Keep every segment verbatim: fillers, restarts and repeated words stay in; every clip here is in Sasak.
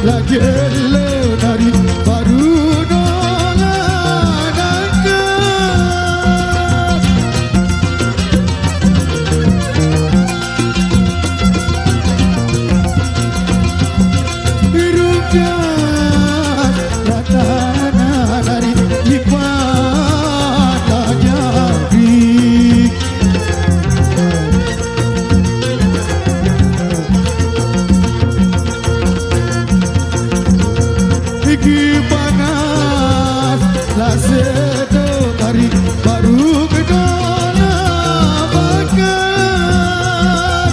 Lagi lo nari baru nona nangka. Rugas ratana nari lipat lagi. Iki panas, la sedo kari, baru kedona bakat.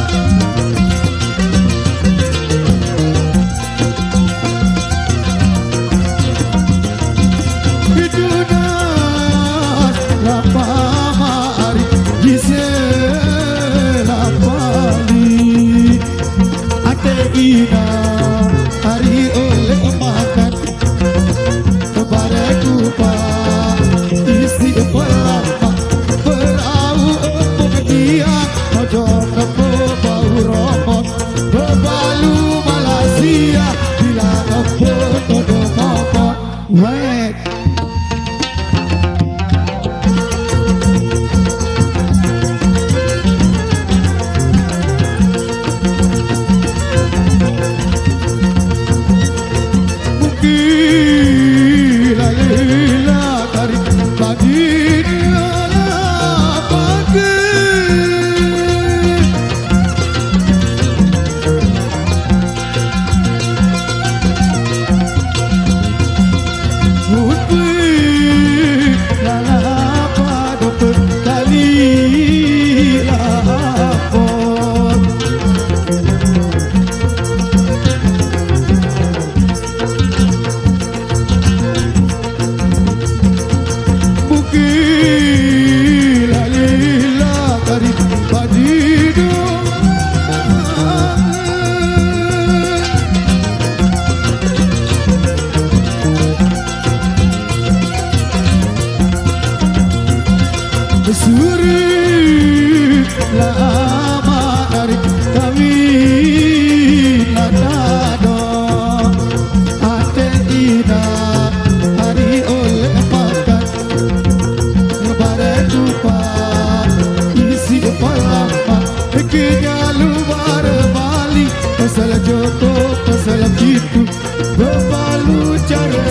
Idunas lapama ari, gise lapali. Ate ina ari oleh makan. Bare kupa isi pelama. Berau empuk dia, ojo nepo bau romot. Bebalu Malaysia, bila empuk todo momot. Wek. Mungkin lalila tarik pagi ni ala pagi. Bukila lila kari padidu. Suri lama dari kami nadado. Ate ina hari oleh pakan. Bare tupa isi palapa. Kinya luar bali. Pasal Joko, pasal Kitu. Bebalu cara